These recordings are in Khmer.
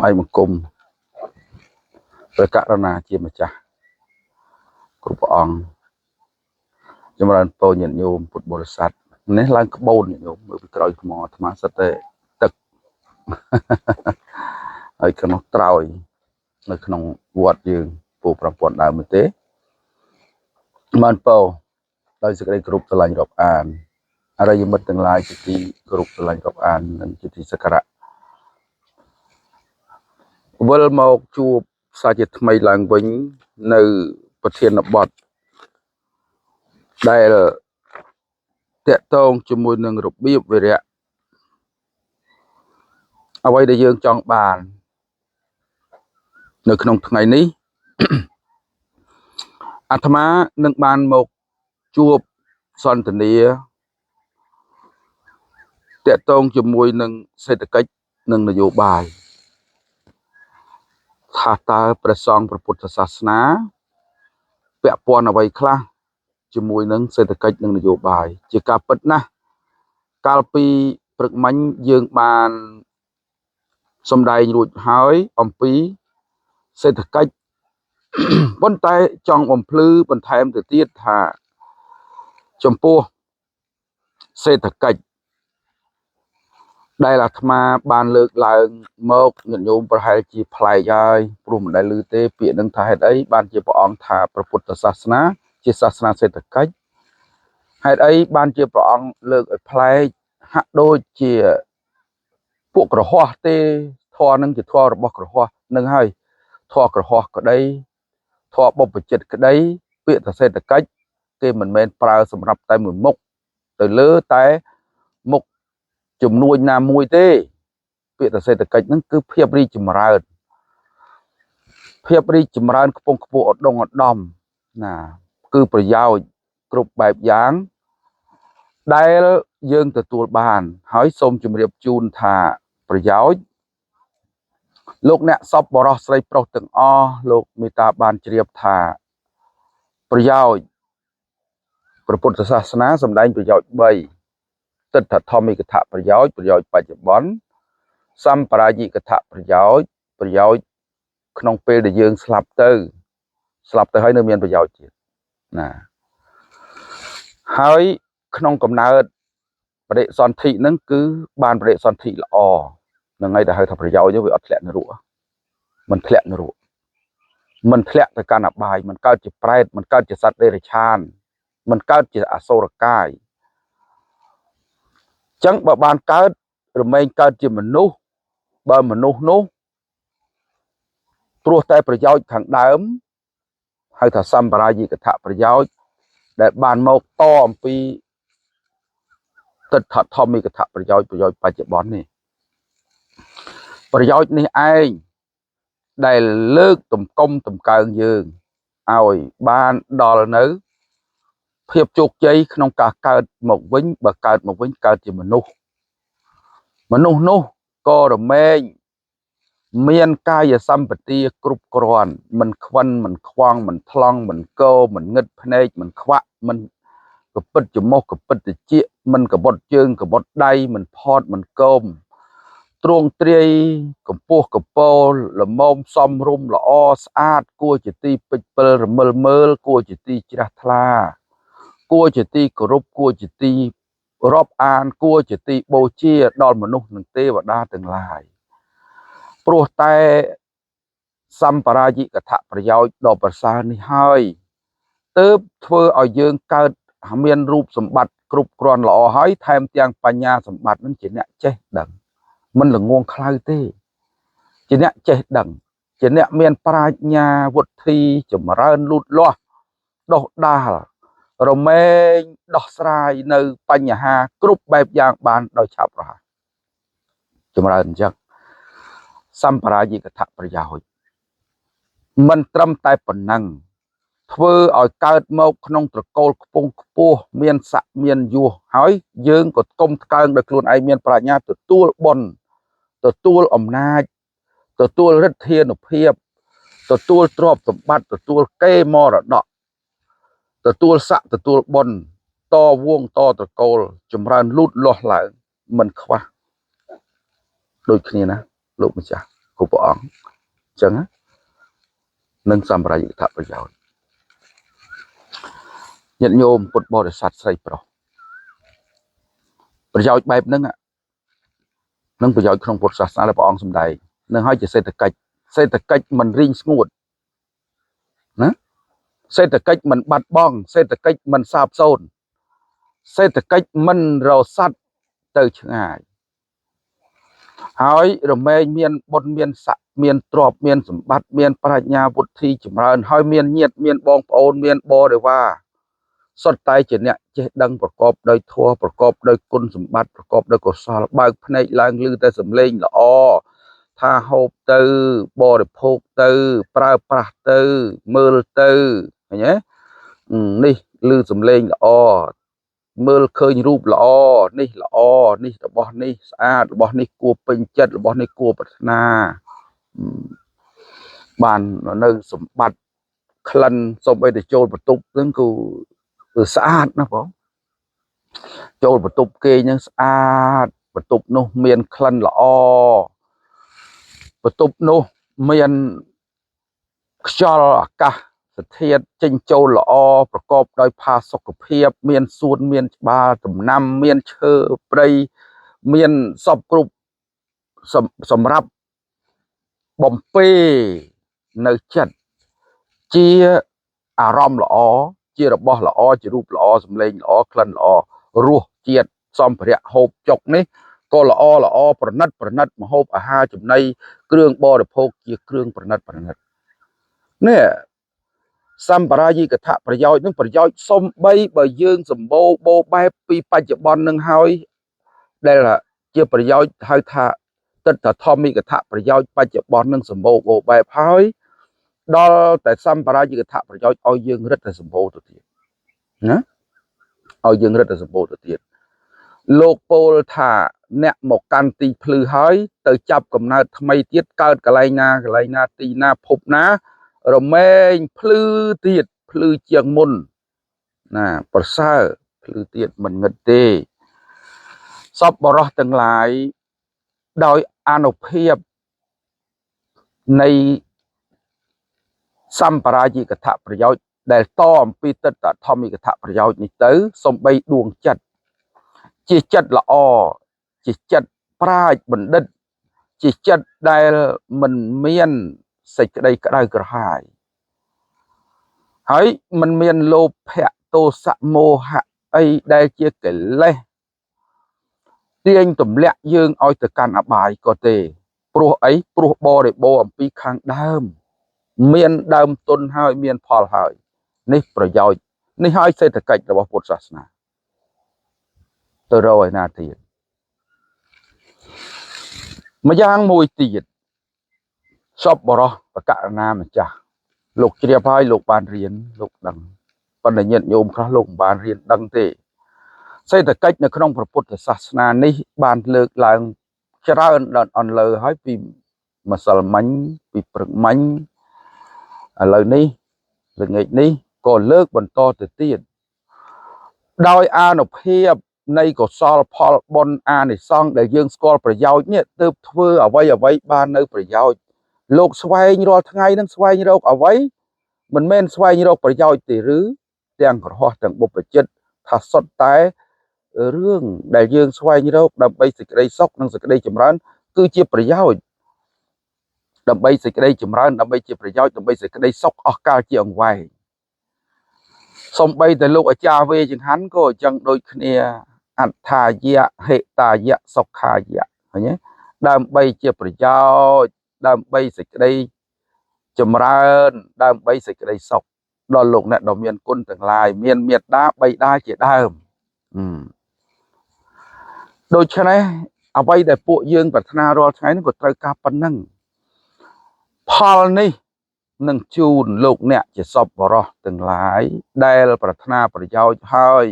វាយបង្គំព្រះករុណាជាម្ចាស់គ្រប់ព្រះអង្គចម្រើនពរញាតិញោមពុទ្ធបរិស័ទនេះឡើងក្បូនញាតិញោមមើលពីក្រោយថ្មអាត្មាសិតតែទឹកហើយក្នុងត្រើយនៅក្នុងវត្តយើងពូ5000ដើមទេបានពោដោយសេចក្តីគោរពស្រឡាញ់រាប់អានអរិយមិត្តទាំងឡាយជាទីគោរពស្រឡាញ់រាប់អាននិងជាទីសក្ការៈវិលមកជួបសាជាថ្មីឡើងវិញនៅប្រធានបទដែលតកតងជាមួយនឹងរបៀបវិរៈអ្វីដែលយើងចង់បាននៅក្នុងថ្ងៃនេះអាត្មានឹងបានមកជួបសន្ទនាតកតងជាមួយនឹងសេដ្ឋកិច្ចនិងនយោបាយថាតើព្រះសង្ឃព្រះពុទ្ធសាសនាពាក់ព័ន្ធអ្វីខ្លះជាមួយនឹងសេដ្ឋកិច្ចនិងនយោបាយជាការពិតណាស់កាលពីព្រឹកមិញយើងបានសម្ដែងរួចហើយអំពីសេដ្ឋកិច្ចប៉ុន្តែចង់បំភ្លឺបន្ថែមទៅទៀតថាចំពោះសេដ្ឋកិច្ចដែលអាត្មាបានលើកឡើងមកញាតិញោមប្រហែលជាប្លែកហើយព្រោះមិនដែលឮទេពាក្យនឹងថាហេតុអីបានជាព្រះអង្គថាព្រះពុទ្ធសាសនាជាសាសនាសេដ្ឋកិច្ចហេតុអីបានជាព្រះអង្គលើកឲ្យប្លែកហាក់ដូចជាពួកក្រហោះទេធម៌នឹងជាធម៌របស់ក្រហោះនឹងហើយធម៌ក្រហោះក្តីធម៌បុព្វជិតក្តីពាក្យថាសេដ្ឋកិច្ចគេមិនមែនប្រើសម្រាប់តែមួយមុខទៅលើតែមុខជំនួញណាមួយទេពាក្យថាសេដ្ឋកិច្ចហ្នឹងគឺភាពរីកចម្រើនភាពរីកចម្រើនខ្ពង់ខ្ពស់ឧត្តមឧត្តមណាគឺប្រយោជន៍គ្រប់បែបយ៉ាងដែលយើងទទួលបានហើយសូមជម្រាបជូនថាប្រយោជន៍លោកអ្នកសពបរោះស្រីប្រុសទាំងអស់លោកមេត្តាបានជ្រាបថាប្រយោជន៍ព្រះពុទ្ធសាសនាសម្ដែងប្រយោជន៍3ទិដ្ឋធម្មិកថប្រយោជន៍ប្រយោជន៍បច្ចុប្បន្នសម្បរាយិកថប្រយោជន៍ប្រយោជន៍ក្នុងពេលដែលយើងស្លាប់ទៅហើយនៅមានប្រយោជន៍ទៀតណាហើយក្នុងកំណើតបដិសន្ធិហ្នឹងគឺបានបដិសន្ធិល្អហ្នឹងហើយដែលហៅថាប្រយោជន៍វាអត់ធ្លាក់នរកមិនធ្លាក់នរកមិនធ្លាក់ទៅកាន់អបាយមិនកើតជាប្រែតមិនកើតជាសត្វតិរច្ឆានមិនកើតជាអសុរកាយចឹងបើបានកើតរមែងកើតជាមនុស្សបើមនុស្សនោះព្រោះតែប្រយោជន៍ខាងដើមហៅថាសម្បរាយិកថប្រយោជន៍ដែលបានមកតអំពីទិដ្ឋធម្មិកថប្រយោជន៍ប្រយោជន៍បច្ចុប្បន្ននេះប្រយោជន៍នេះឯងដែលលើកតម្កុំតម្កើងយើងឲ្យបានដល់នៅភាពជោគជ័យក្នុងការកើតមកវិញបើកើតមកវិញកើតជាមនុស្សមនុស្សនោះក៏រមែងមានកាយសម្បទាគ្រប់គ្រាន់មិនខ្វិនមិនខ្វង់មិនថ្លង់មិនកោមិនងឹតភ្នែកមិនខ្វាក់មិនកពិតច្រមុះកពិតតិចមិនកបុតជើងកបុតដៃមិនផតមិនកោមទ្រង់ទ្រាយកម្ពស់កពោលល្មមសំរុំល្អស្អាតគួរជាទីពេចពិលរមិលមើលគួរជាទីជ្រះថ្លាគួរជាទីគោរពគួរជាទីរាប់អានគួរជាទីបូជាដល់មនុស្សនិងទេវតាទាំងឡាយព្រោះតែសម្បរាយិកថប្រយោជន៍ដ៏ប្រសើរនេះហើយទើបធ្វើឲ្យយើងកើតមានរូបសម្បត្តិគ្រប់គ្រាន់ល្អហើយថែមទាំងបញ្ញាសម្បត្តិនឹងជាអ្នកចេះដឹងមិនល្ងងខ្លៅទេជាអ្នកចេះដឹងជាអ្នកមានប្រាជ្ញាវុធីចម្រើនលូតលាស់ដុះដាលរមែងដោះស្រាយនៅបញ្ហាគ្រប់បែបយ៉ាងបានដោយឆាប់រហ័សចម្រើនអញ្ចឹងសម្បរាយិកថប្រយោជន៍មិនត្រឹមតែប៉ុណ្ណឹងធ្វើឲ្យកើតមកក្នុងត្រកូលខ្ពង់ខ្ពស់មានស័ក្តិមានយសហើយយើងក៏កុំថ្កើងដោយខ្លួនឯងមានប្រាជ្ញាទទួលបុណ្យទទួលអំណាចទទួលឫទ្ធានុភាពទទួលទ្រព្យសម្បត្តិទទួលកេរមរតកទទួលស័ក្តិទទួលបុណ្យតវងតត្រកូលចម្រើនលូតលាស់ឡើងមិនខ្វះដូចគ្នាណាលោកម្ចាស់ គ្រប់ព្រះអង្គអញ្ចឹងនឹងសម្រាយិកថប្រយោជន៍ញាតិញោមពុទ្ធបរិស័ទស្រីប្រុសប្រយោជន៍បែបហ្នឹងនឹងប្រយោជន៍ក្នុងពុទ្ធសាសនាដែលព្រះអង្គសម្ដែងនឹងហើយជាសេដ្ឋកិច្ចសេដ្ឋកិច្ចមិនរីងស្ងួតណាសេដ្ឋកិច្ចមិនបាត់បង់សេដ្ឋកិច្ចមិនសាបសូន្យសេដ្ឋកិច្ចមិនរសាត់ទៅឆ្ងាយហើយរមែងមានបុណ្យមានស័ក្តិមានទ្រព្យមានសម្បត្តិមានប្រាជ្ញាវុឌ្ឍិចម្រើនហើយមានញាតិមានបងប្អូនមានបរិវារសុទ្ធតែជាអ្នកចេះដឹងប្រកបដោយធម៌ប្រកបដោយគុណសម្បត្តិប្រកបដោយកុសលបើកភ្នែកឡើងឮតែសំឡេងល្អថាហូបទៅបរិភោគទៅប្រើប្រាស់ទៅមើលទៅឃើញទេនេះឮសំឡេងល្អមើលឃើញរូបល្អនេះល្អនេះរបស់នេះស្អាតរបស់នេះគួរពេញចិត្តរបស់នេះគួរប្រាថ្នាបាននៅសម្បត្តិក្លិនសូម្បីតែចូលបន្ទប់ហ្នឹងគឺស្អាតណាស់បងចូលបន្ទប់គេហ្នឹងស្អាតបន្ទប់នោះមានក្លិនល្អបន្ទប់នោះមានខ្យល់អាកាសសធាតុចេញចូលល្អប្រកបដោយផាសុកភាពមានសួនមានច្បារដំណាំមានឈើព្រៃមានសពគ្រប់សម្រាប់បំពេនៅចិត្តជាអារម្មណ៍ល្អជារបស់ល្អជារូបល្អសម្លេងល្អក្លិនល្អរសជាតិសម្ភារៈហូបចុកនេះក៏ល្អល្អប្រណិតប្រណិតម្ហូបអាហារចំណីគ្រឿងបរិភោគជាគ្រឿងប្រណិតប្រណិតនេះសម្បរាយិកថប្រយោជន៍នឹងប្រយោជន៍សំបីបើយើងសម្បូរបោបែបពីបច្ចុប្បន្ននឹងហើយដែលជាប្រយោជន៍ហៅថាទិដ្ឋធម្មិកថប្រយោជន៍បច្ចុប្បន្ននឹងសម្បូរបោបែបហើយដល់តែសម្បរាយិកថប្រយោជន៍ឲ្យយើងរឹតតែសម្បូរទៅទៀតណាឲ្យយើងរឹតតែសម្បូរទៅទៀតលោកពោលថាអ្នកមកកាន់ទីភ្លឺហើយទៅចាប់កំណើតថ្មីទៀតកើតកន្លែងណាកន្លែងណាទីណាភពណារមែងភ្លឺទៀតភ្លឺជាងមុនណាប្រសើរភ្លឺទៀតមិនងឹតទេសពបរោះទាំងឡាយដោយអានុភាពនៃសម្បរាយិកថប្រយោជន៍ដែលតអំពីទិដ្ឋធម្មិកថប្រយោជន៍នេះទៅសំបីដួងចិត្តជាចិត្តល្អជាចិត្តប្រាជ្ញបណ្ឌិតជាចិត្តដែលមិនមានសេចក្តីក្តៅក្រហាយហើយមិនមានលោភៈទោសៈមោហៈអីដែលជាកិលេសទាញទម្លាក់យើងឲ្យទៅកាន់អបាយក៏ទេព្រោះអីព្រោះបរិបូរអំពីខាងដើមមានដើមទុនហើយមានផលហើយនេះប្រយោជន៍នេះហើយសេដ្ឋកិច្ចរបស់ពុទ្ធសាសនាទៅរកឯណាទៀតម្យ៉ាងមួយទៀតសពបរោះបកករណាម្ចាស់លោកជ្រាបហើយលោកបានរៀនលោកដឹងប៉ុន្តែញាតិញោមខ្លះលោកមិនបានរៀនដឹងទេសេដ្ឋកិច្ចនៅក្នុងព្រះពុទ្ធសាសនានេះបានលើកឡើងច្រើនដល់អន់លើហើយពីម្សិលមិញពីព្រឹកមិញឥឡូវនេះល្ងាចនេះក៏លើកបន្តទៅទៀតដោយអានុភាពនៃកុសលផលបុណ្យអានិសង្សដែលយើងស្គាល់ប្រយោជន៍នេះទើបធ្វើអ្វីអ្វីបាននៅប្រយោជន៍លោកស្វែងរាល់ថ្ងៃនឹងស្វែងរកអ្វីមិនមែនស្វែងរកប្រយោជន៍ទេឬទាំងក្រហោះទាំងបុព្វជិតថាសុទ្ធតែរឿងដែលយើងស្វែងរកដើម្បីសេចក្តីសុខនិងសេចក្តីចម្រើនគឺជាប្រយោជន៍ដើម្បីសេចក្តីចម្រើនដើម្បីជាប្រយោជន៍ដើម្បីសេចក្តីសុខអស់កាលជាអង្វែងសំបីតែលោកអាចារ្យវេចង្ហាន់ក៏អញ្ចឹងដូចគ្នាអត្ថាយៈហិតាយៈសុខាយៈឃើញទេដើម្បីជាប្រយោជន៍ដើម្បីសេចក្តីចម្រើនដើម្បីសេចក្តីសុខដល់លោកអ្នកដ៏មានគុណទាំងឡាយមានមេត្តាបិតាជាដើមដូច្នេះអ្វីដែលពួកយើងប្រាថ្នារាល់ថ្ងៃនេះក៏ត្រូវការប៉ុណ្ណឹងផលនេះនឹងជូនលោកអ្នកជាសពបរោះទាំងឡាយដែលប្រាថ្នាប្រយោជន៍ហើយ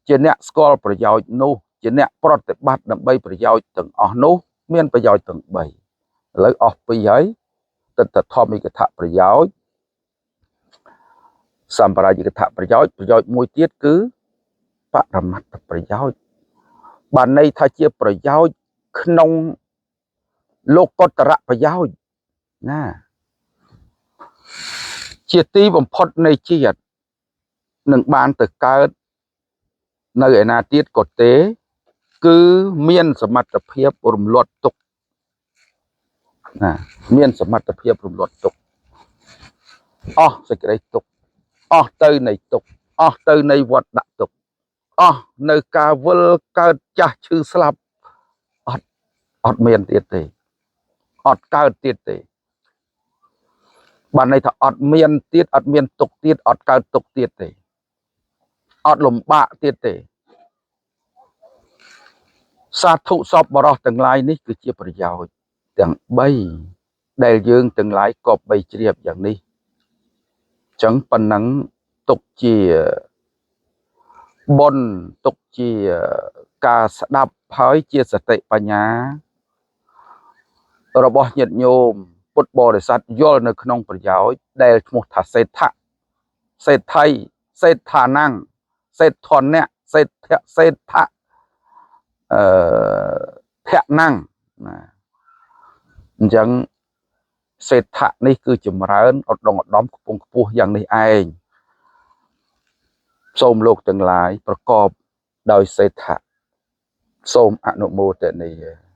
ជាអ្នកស្គាល់ប្រយោជន៍នោះជាអ្នកប្រតិបត្តិដើម្បីប្រយោជន៍ទាំងអស់នោះមានប្រយោជន៍ទាំង3ឥឡូវអស់ពីរហើយទិដ្ឋធម្មិកថប្រយោជន៍សម្បរាយកថប្រយោជន៍ប្រយោជន៍មួយទៀតគឺបរមត្ថប្រយោជន៍បានន័យថាជាប្រយោជន៍ក្នុង លោកតរប្រយោជន៍ណាជាទីបំផុតនៃជាតិនឹងបានទៅកើតនៅឯណាទៀតក៏ទេ គឺមានសមត្ថភាពរំលត់ទុក្ខណាមានសមត្ថភាពរំលត់ទុក្ខអស់សេចក្តីទុក្ខអស់ទៅនៃទុក្ខអស់ទៅនៃវដ្តដាក់ទុក្ខអស់នៅការវិលកើតចាស់ឈឺស្លាប់អត់មានទៀតទេអត់កើតទៀតទេបានន័យថាអត់មានទៀតអត់មានទុក្ខទៀតអត់កើតទុក្ខទៀតទេអត់លំបាកទៀតទេសាធុសពបរោះទាំងឡាយនេះគឺជាប្រយោជន៍ទាំង3ដែលយើងទាំងឡាយគប្បីជ្រាបយ៉ាងនេះចឹងប៉ុណ្ណឹងទុកជាបុណ្យទុកជាការស្ដាប់ហើយជាសតិបញ្ញារបស់ញាតិញោមពុទ្ធបរិស័ទយល់នៅក្នុងប្រយោជន៍ដែលឈ្មោះថាសេដ្ឋៈសេដ្ឋីសេដ្ឋានំសេដ្ឋនៈសេដ្ឋៈសេដ្ឋៈអឺភៈណੰណាអញ្ចឹងសេដ្ឋៈនេះគឺចម្រើនឧត្តមឧត្តមខ្ពង់ខ្ពស់យ៉ាងនេះឯងសូមលោកទាំងឡាយប្រកបដោយសេដ្ឋៈសូមអនុមោទនា។